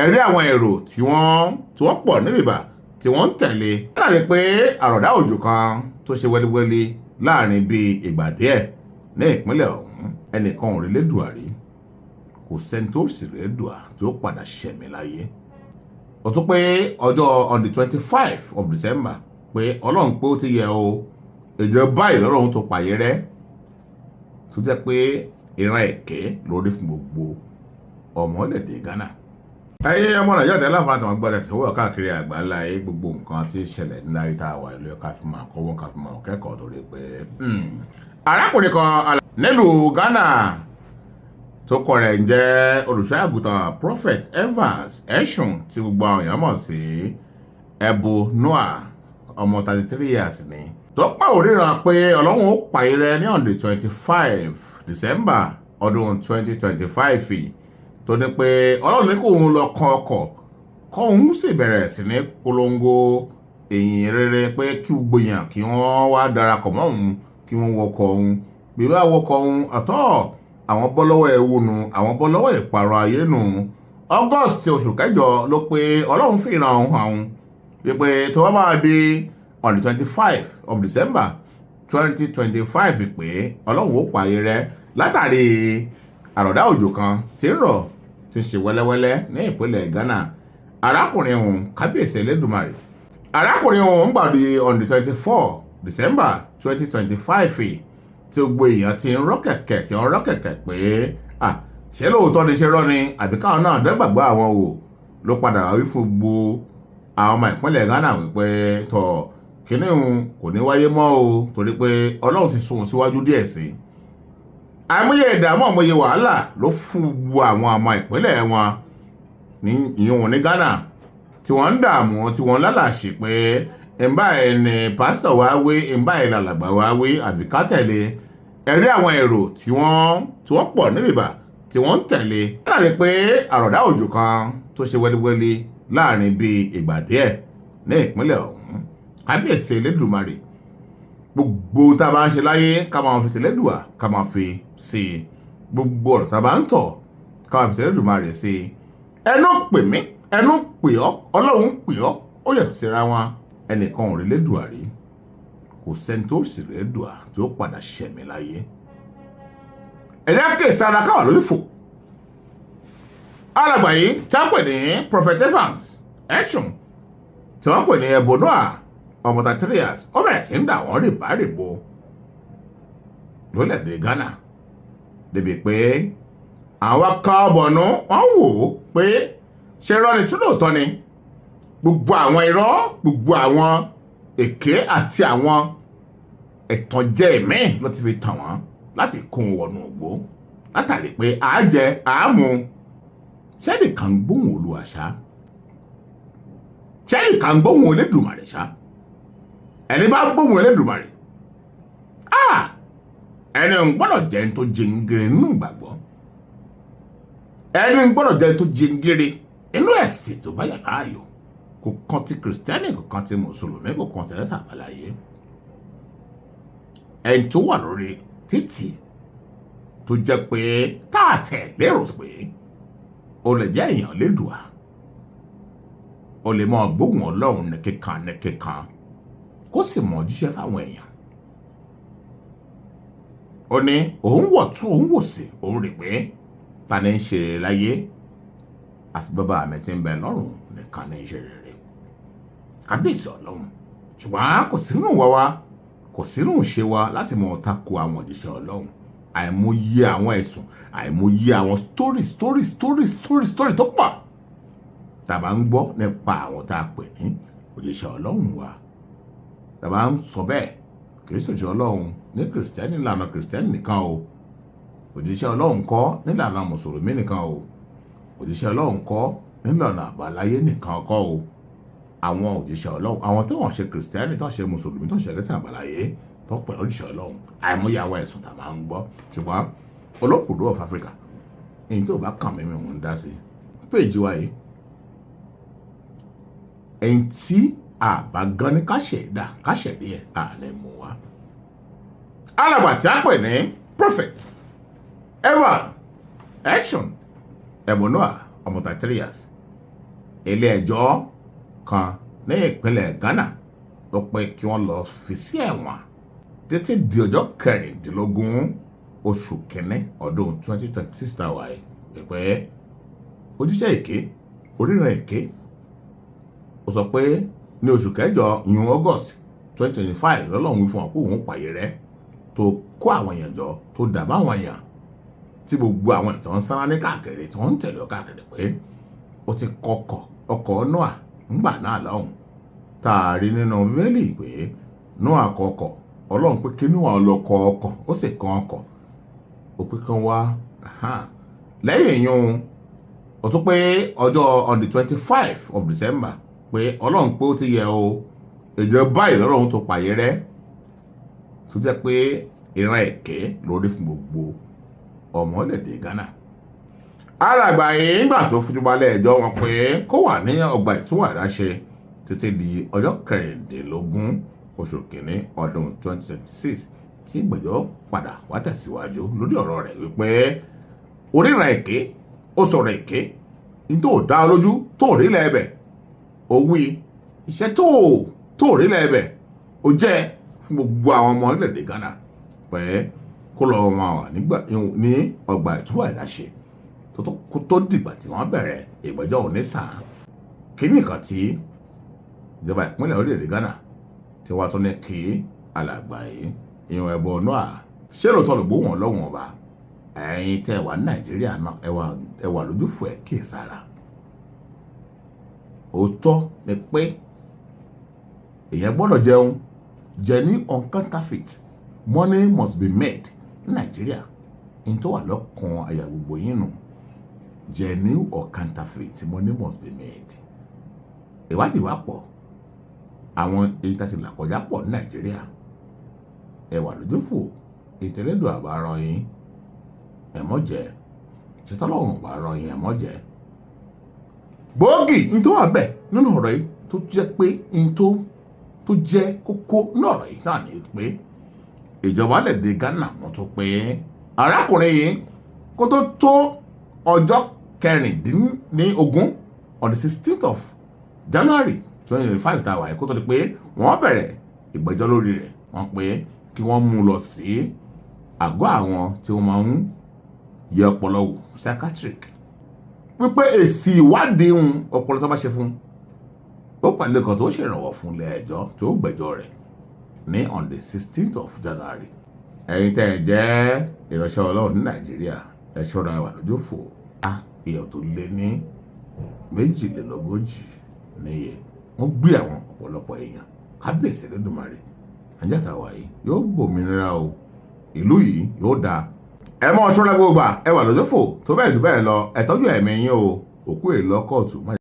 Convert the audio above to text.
Ẹ̀rí àwọn èrò tí wọ́n pọ̀ níbìbà tí wọ́n ń tẹ̀lé látàrí pé àròdá òjò kan tó ṣe wẹ́líwẹ́lí láàrin bíi ìgbà díẹ̀ ní ìpínlẹ̀ ọ̀hún. Ẹnìkan ò rí Lédùà rí, kò sẹ́ni tó sì rí Lédùà tí ó padà ṣẹ̀mí láyé. Ó tún pé ọjọ́ on the 25 of December pé Ọlọ́run pé ó ti yẹ o, ìjọ báyìí lọ́lọ́run tó pààyè rẹ́, tó jẹ́ pé ìran ẹ̀kẹ́ lórí fún gbogbo ọmọ orílẹ̀-èdè Ghana. Ẹ̀yin ọmọ Nàìjíríà tẹ́lẹ̀, àǹfààní àtàwọn gbọ́dọ̀ sí wọ́n káàkiri àgbáńlá ayé, gbogbo nǹkan tí ń ṣẹlẹ̀ nílá ayé tá a wà ìlú ẹ̀ka fi máa kọ́ wọn, ká fi máa kẹ́kọ̀ọ́, torí pé arákùnrin kan nílùú Ghana tó kọ rẹ̀ ń jẹ́ olùṣọ́ àgùntàn Prophet Evans Eshun, tí gbogbo àwọn èèyàn mọ̀ sí Ebo Noah, ọmọ 33 years ni, tó pẹ́ òríran pé Ọlọ́run ó pààyè rẹ̀ ní on the 25 December ọdún 2025, tó ní pé Ọlọ́run ní kóun lọ kan ọkọ̀, kóun sì bẹ̀rẹ̀ sí ní polongo ìyìn rere, pé kí gbogbo èèyàn kí wọ́n wá darapọ̀ mọ́ òun, kí wọ́n wọkọ̀ òun. Bí bá wọkọ̀ òun àtọ́, àwọn bọ́ lọ́wọ́ ewu nu, àwọn bọ́ lọ́wọ́ ìparun ayé nu. August, oṣù kẹjọ, ló pé Ọlọ́run fi ìran òun hàn òun wípé tó bá máa di on the 25 of December 2025 pé Ọlọ́run ó pààyè rẹ̀ látàrí àròdá òjò kan tí ń rọ̀, tí ń ṣe wẹ́lẹ́wẹ́lẹ́ ní ìpínlẹ̀ Ghana. Arákùnrin òun, kábíyèsí Elédùmarè, arákùnrin òun gbàdí on the 24 December 2025 tí gbogbo èèyàn ti ń rọ́ kẹ̀kẹ́, tí ń rọ́ kẹ̀kẹ́ pé à ṣé lóòótọ́ ni, ṣe rọ́ ni, àbí káwọn náà dẹ́gbàgbọ́ àwọn wò, ló padà wí fún gbogbo àwọn ọmọ ìpínlẹ̀ Ghana wípé tọ̀ kíní òun kò ní wáyé mọ́ o, torí pé Ọlọ́run ti sún un síwájú díẹ̀ sí i. Àìmọye ìdààmú, àìmọye wàhálà ló fún gbogbo àwọn ọmọ ìpínlẹ̀ wọn ní ìyún ní Ghana tí wọ́n ń dààmú, tí wọ́n ń lálàṣì pé ǹbá ẹ̀ ní pásítọ̀ wá wí, ǹbá ẹ̀ làlàgbà wá wí, àbí ká tẹ̀lé. Ẹ̀rí àwọn èrò tí wọ́n pọ̀ níbìbà tí wọ́n ń tẹ̀lé látàrí pé àròdá òjò kan tó ṣe wẹ́líwẹ́lí láàrin bíi ìgbà díẹ̀ ní ìpínlẹ̀ ọ̀hún. Kábíyèsí Elédùmarè, gbogbo tá a bá ń ṣe láyé, ká máa fi tẹ̀lẹ́dùà, ká máa fi sí i. Gbogbo ọ̀rọ̀ tá a bá ń tọ̀, ká máa fi tẹ̀lẹ́dùmarè sí i. Ẹnu pè mí, ẹnu pè ọ́, Ọlọ́run pè ọ́, ó yàtọ̀ síra wọn. Ẹnìkan ò rí Lédùà rí, kò sẹ́ni tó sì rí Lédùà tí ó padà ṣẹ̀mí láyé. Ẹ̀yà kèsàrà káwà lórí fò. Alàgbà yìí tí wọ́n pè ní Prophet Evans Eshun, tí wọ́n pè ní Ebonoa, ọmọ 33 years, ó bẹ̀rẹ̀ sí ń dà wọ́n rìbárìbò lórílẹ̀‐èdè Ghana, débi pé àwọn kan ọ̀bọ̀nú wọ́n wò ó pé ṣé irọ́ ni, tí lóòótọ́ ni gbogbo àwọn irọ́, gbogbo àwọn èké àti àwọn ẹ̀tànjẹ ẹ̀mí ló ti fi tàn wọ́n láti kó wọn wọnú ògbó, látàrí pé àájẹ àámu. Ṣẹ́ẹ̀dì kan gbóhùn Olúwa ṣá? Ṣẹ́ẹ̀dì kan gbóhùn Elédùmarè ṣá? Ẹni bá gbóhùn Elédùmarè, ẹni ń gbọ́dọ̀ jẹ́ ẹni tó jìngìrì nínú ìgbàgbọ́, ẹni ń gbọ́dọ̀ jẹ́ ẹni tó jìngìrì inú ẹ̀sìn tó bá yà láàyò. Kò kan ti Kìrìsìtẹ́nì, kò kan ti Mùsùlùmí, kò kan ti ẹlẹ́sìn àbáláyé. Ẹni tó wà lórí títì tó jẹ́ pé tá a tẹ̀ lérò pé o lè jẹ́ èèyàn lédùá, o lè mọ gbóhùn Ọlọ́run ní kíkan ní kíkan, kó sì mọ jíṣẹ́ fáwọn èèyàn. Ó ní òun wọ̀ tún, òun wò sí, òun rí pé ta ni ń ṣe rere láyé? Àti bàbá mi tí ń bẹ lọ́run nìkan ní í ṣe rere. Kábíyèsí Ọlọ́run. Ṣùgbọ́n kò sínú wa wa, kò sínú ṣe wa láti mọ tako àwọn òjíṣẹ́ Ọlọ́run. Àìmọye àwọn ẹ̀sùn, àìmọye àwọn story, story, story, story, story tó pọ̀ tá a bá ń gbọ́ nípa àwọn tá a pè ní òjíṣẹ́ Ọlọ́run wa. Tá a bá ń sọ bẹ́ẹ̀, kì í ṣòjíṣẹ́ Ọlọ́run ní Kìrìsìtẹ́nì, ìlànà Kìrìsìtẹ́nì nìkan o. Òjíṣẹ́ Ọlọ́run kọ́ nílànà Mùsùlùmí nìkan o. Òjíṣẹ́ Ọlọ́run kọ́ nílànà àbáláyé nìkan kọ́ o. Àwọn òjíṣẹ́ Ọlọ́run, àwọn tí wọ́n ṣe Kìrìsìtẹ́nì, tó ṣe Mùsùlùmí, tó ṣe ẹlẹ́sìn àbáláyé, tó pẹ̀lú òjíṣẹ́ Ọlọ́run, àìmọye àwọn ẹ̀sùn tá a máa ń gbọ́. Ṣùgbọ́n olókùúrú of Africa, èyí tó bá kàn mí, mi ò ń dá sí péèjì wa yìí. Ẹ̀yìn tí àbá gan ní ká ṣẹ̀dá, ká ṣẹ̀rí ẹ̀ àlẹ́ mú wa. Alàgbà tí a pè ní Prophet Evan Eshun Ebonoa, ọmọ 33 years. Ilé ẹjọ́ kan ní ìpínlẹ̀ Ghana ló pé kí wọ́n lọ fi sí ẹ̀wọ̀n títí di ọjọ́ 16 oṣù kínní ọdún 2026 tá a wà yìí, pé ojúṣe èké, oríran èké. Ó sọ pé ní oṣù kẹjọ, ìyún August 2025, lọ́lọ́run wí fún ọ pé òun pààyè rẹ, tó kó àwọn èèyàn jọ, tó dàbá àwọn èèyàn tí gbogbo àwọn èèyàn tó ń sára ní káàkiri, tí wọ́n ń tẹ̀lé ọ káàkiri, pé ó ti kọkọ̀ ọkọ̀ Noah ńgbà náà lọ́hùn, tá a rí nínú Bíbélì pé Noah kọkọ̀. Ọlọ́run pé kí Noah lọ kọ ọkọ̀, ó sì kan ọkọ̀, ó pé kán wá lẹ́yìn ìyún. Ó tún pé ọjọ́ on the 25 of December pé Ọlọ́run pé ó ti yẹ o, ìjọ báyìí lọ́lọ́run tó pààyè rẹ́, tó jẹ́ pé ìran èké lórí fún gbogbo ọmọ orílẹ̀-èdè Ghana. Alàgbà yìí, ńgbà tó fojú balẹ̀ ẹjọ́, wọn pé kó wà ní ọgbà ìtúwà ìdáṣe títí di ọjọ́ 16 oṣù kìíní ọdún 2026, tí ìgbẹ́jọ́ padà wá tẹ̀síwájú lórí ọ̀rọ̀ rẹ̀, wípé oríran èké, ó sọ̀rọ̀ èké ní tó dá ọ lójú, tó rí lẹ́ẹ̀bẹ̀, ó wí iṣẹ́ tó rí lẹ́ẹ̀bẹ̀, ó jẹ́ fún gbogbo àwọn ọmọ orílẹ̀-èdè Ghana, pé kó lọ́ọ́ máa wà ní ọgbà ìtúwà ìdáṣe kó tó dìgbà tí wọ́n bẹ̀rẹ̀ ìgbẹ́jọ́ òní sàn. Kíní kan tí ìjọba ìpínlẹ̀ orílẹ̀-èdè Ghana tí wọ́n tún ní kí alàgbà yìí, ìyọ̀n ẹ̀bọ̀ Noah, ṣé lóòótọ́ ló gbóhùn Ọlọ́run Ọba? Ẹ̀yin tẹ́ wà ní Nàìjíríà náà, ẹ wà lójúfò, ẹ̀ kíyèsára. Òótọ́ ni pé èèyàn gbọ́dọ̀ jẹun jẹ ní on counterfeit, money must be made ní Nàìjíríà. Ní tó wà lọ́kàn àyà gbogbo yín nù, genuine or counterfeit, money must be made. Ìwádìí wa pọ̀, àwọn èyí tá ti là kọjá pọ̀ ní Nàìjíríà. Ẹ wà lójúfò, ìtẹ́lẹ́dùn àbá ran yín, ẹ mọ́ jẹ́ ìṣètọ́lọ́run bá ran yín, ẹ mọ́ jẹ́. Gbòógì ní tó wà bẹ́ẹ̀ nínú ọ̀rọ̀ yìí, tó jẹ́ pé ní tó jẹ́ kókó nínú ọ̀rọ̀ yìí náà ni pé ìjọba lè dé Ghana, wọ́n tó pé arákùnrin yìí kó tó tó ọjọ́ 16, on the 16th of January 2025 tá a wà yìí, kó tó di pé wọ́n bẹ̀rẹ̀ ìgbẹ́jọ́ lórí rẹ̀, wọ́n pé kí wọ́n mú un lọ sí àgọ́ àwọn tí wọ́n máa ń yẹ ọpọlọ wò, psychiatric, wípé èsì ìwádìí ń ọpọlọ tó bá ṣe fún ó pẹ̀lú kan tó ṣèrànwọ́ fún ilé ẹjọ́ tó gbẹ́jọ́ rẹ̀ ní on the 16th of January. Ẹ̀yin tẹ́ ẹ jẹ́ ìránṣẹ́ Ọlọ́run ní Nàìjíríà, ẹ ṣọ́ra, wà lójú fò. Èèyàn tó lé ní 42 níye, wọ́n gbé àwọn ọ̀pọ̀lọpọ̀ èèyàn. Kábíyèsí Elédùmarè, Nàìjíríà tá a wà yìí yóò gbòmìnira o, ìlú yìí yóò dáa. Ẹ mọ́ ṣọ́ra gbogbo, ẹ wà lójú fò tó bẹ́ẹ̀ jù bẹ́ẹ̀ lọ. Ẹ tọ́jú ẹ̀mí yín o. Òkú èlò kóòtù.